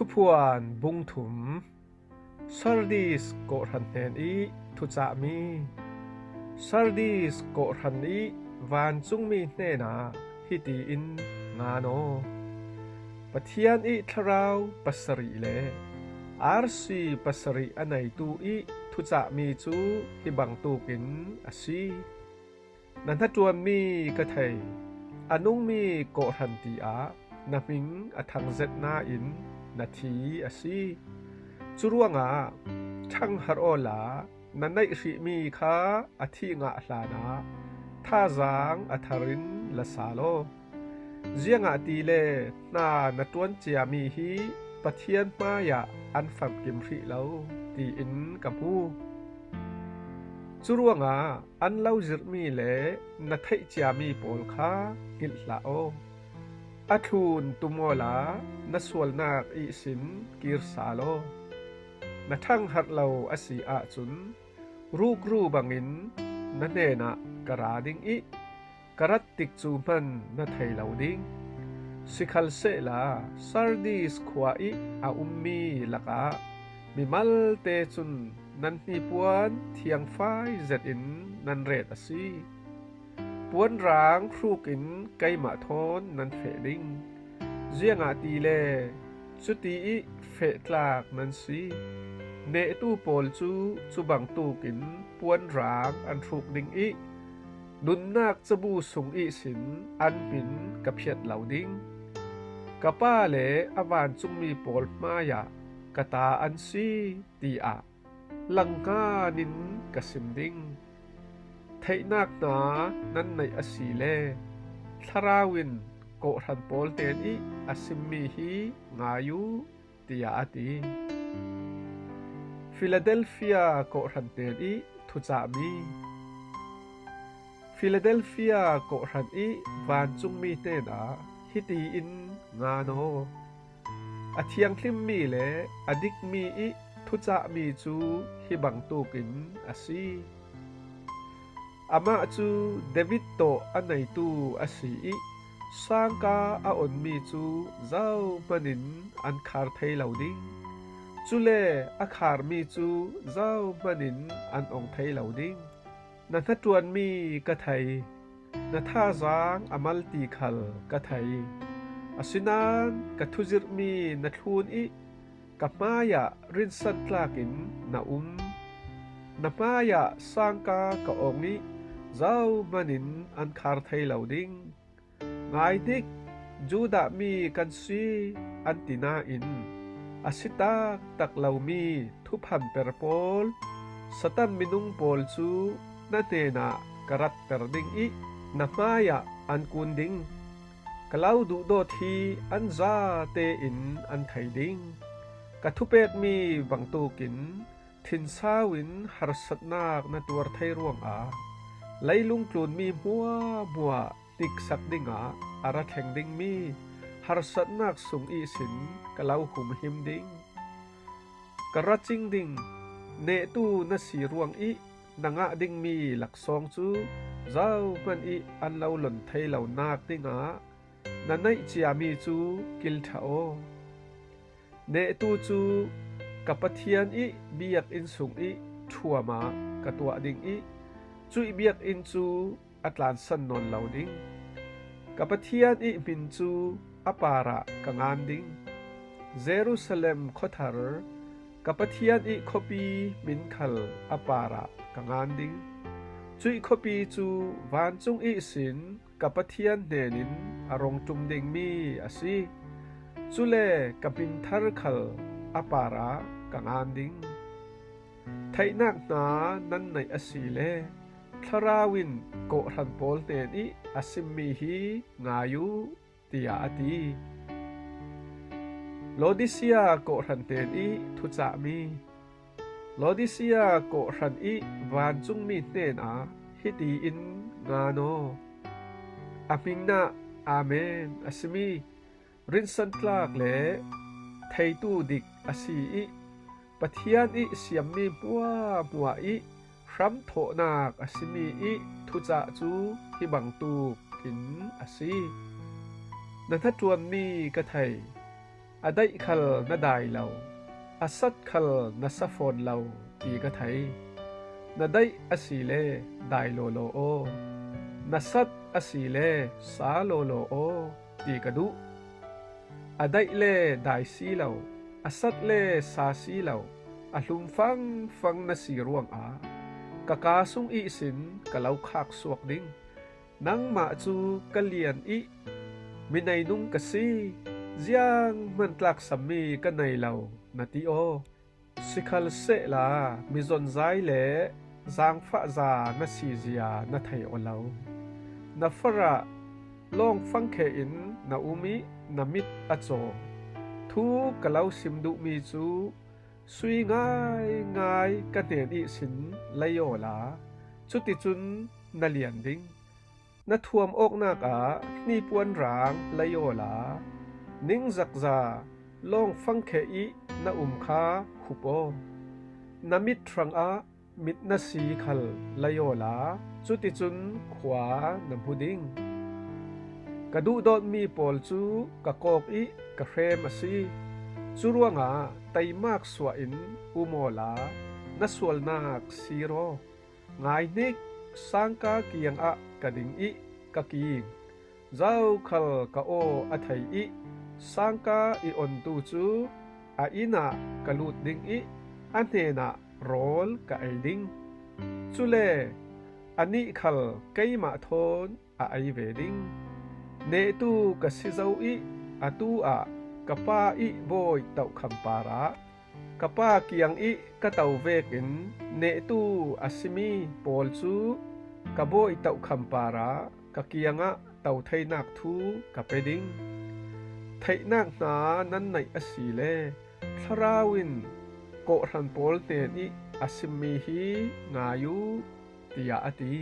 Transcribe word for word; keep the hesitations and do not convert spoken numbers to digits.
Thuphuan bung thum. Sardis kawhhran hnen ih thucahmi. Sardis kawhhran ih vancungmi hnenah hiti in ngan aw: Pathian ih thlarau pasarih le arsi pasarih a neitu ih thucahmi cu hi bangtukin a si. Na hnaṭuanmi ka thei, a nungmi kawhhran tiah na hming a thangzet nain na thi a si. Curuangah ṭhangharh awla na neih hrihmi kha a thih ngah hlanah thazaang a tharin la sal aw. Ziangahtile hna na ṭuan ciami hi Pathian hmaiah an famkim hrih lo, tiin ka hmu. Curuangah an lo zirhmi le na theih ciami pawl kha hngilh hlah aw. A thlun tum awla na sualnak ihsin kir sal aw. Na ṭhangharh lo a si ahcun rukru bangin na hnenah ka ra ding ih ka rat tikcu hman na thei lo ding. Sikhalsehla Sardis khua ih a ummi lakah mi malte cun nan hnipuan thiangfai zetin nan ret a si. Puanrang hrukin keimah thawn nan feh ding. Ziangahtile cuti ih fehtlak nan si. Nehtu pawl cu cu bangtukin puanrang an hruk ding ih nunnak cabu sung ihsin an hmin ka phiat lo ding. Ka Pa le a vancungmi pawl hmaiah ka ta an si, tiah langhngan in ka sim ding. Theihnak hna nan neih asile thlarau in kawhhran pawl hnen ih a simmi hi ngai uh, tiah a ti. Filadelfia kawhhran hnen ih thucahmi. Filadelfia kawhhran ih vancungmi hnenah hiti in ngan aw: A thianghlimmi le a dikmi ih thucahmi cu hi bangtukin a si. Amah cu David tawh a neitu a si ih sangka a onmi cu zohman in an khar thei lo ding. Cule a kharmi cu zohman in an ong thei lo ding. Na hnaṭuanmi ka thei, na thazaang a mal ti khal ka thei. Asinain ka thuzirhmi na thlun ih ka hmaiah rinsantlak in na um. Na hmaiah sangka ka ong ih zohman in an khar thei lo ding. Ngai dik, Judah mi kan si, an ti nain a si taktak lomi thuphanper pawl, Satan minung pawl cu na hnenah ka ratter ding ih na hmaiah an kun ding. Ka lo duhdawt hi an zate in an thei ding. Ka thupekmi bangtukin thinsau in harsatnak na tuar thei ruangah leilung tlunmi hmuahhmuah tiksak dingah a ra thleng dingmi harsatnak sung ihsin ka lo humhim ding. Ka ra cing ding. Nehtu na si ruang ih na ngah dingmi laksawng cu zohman ih an lo lon thei lonak dingah na neih ciami cu kil ṭha aw. Nehtu cu ka Pathian ih biakinn sung ih ṭhuam ah ka tuah ding ih cuih biakinn cu a tlansan nawn lo ding. Ka Pathian ih hmin cu a parah ka ngan ding. Jerusalem khuathar, ka Pathian ih khuapi hmin khal a parah ka ngan ding. Cuih khuapi cu vancung ihsin ka Pathian hnenin a rung ṭum dingmi a si. Cule ka hmin thar khal a parah ka ngan ding. Theihnak hna nan neih asile thlarau in kawhhran pawl hnen ih a simmi hi ngai uh, tiah a ti. Laodicea kawhhran hnen ih thucahmi. Laodicea kawhhran ih vancungmi hnenah hiti in ngan aw: A hmingnah Amen a simi, rinsantlak le theitu dik a si ih Pathian ih siammi hmuahhmuah ih hramthawhnak a simi ih thucah cu hi bangtuk in a si. Na hnaṭuanmi ka thei. A daih khal na dai lo, a sat khal na sa fawn lo ti ka thei. Na daih a si le dai lawlaw aw, na sat a si le sa lawlaw aw ti ka duh. A daih le dai si lo, a sat le sa si lo, a hlum fangfang na si ruangah ka kaa sung ihsin ka lo khak suak ding. Nangmah cu ka lian ih, mi neinung ka si, zianghman tlaksammi ka nei lo na ti aw. Sikhalsehla mi zonzai le zaangfahza na sizia na thei aw lo. Na farah lawng fangkhe in na um ih na mit a caw. Thu ka lo sim duhmi cu sui ngaingai ka hnen ihsin lei awla, cuticun na lian ding. Na thuam awknak ah hnipuan rang lei awla, ningzakza lawng fangkhe ih na um kha khup aw. Na mit hrangah mit na si khal lei awla, cuticun khua na hmu ding. Ka duhdawtmi pawl cu ka kawk ih ka hrem a si. Curuangah teimak suah in um awla, na sualnak sir aw. Ngai hnik, sangka kiangah ka ding ih ka king. Zokhal ka aw a thei ih sangka i ontu cu a inn ah ka lut ding ih a hnenah rawl ka ei ding. Cule anih khal keimah thawn a ei ve ding. Nehtu ka si zo ih atu ah ka Pa ih bawi tohkham parah ka Pa kiang ih ka to vekin nehtu a simi pawl cu ka bawi tohkham parah ka kiangah to theinak thu ka pe ding. Theihnak hna nan neih asile Thlarau in kawhhran pawl hnen ih a simmi hi ngai uh, tiah a ti.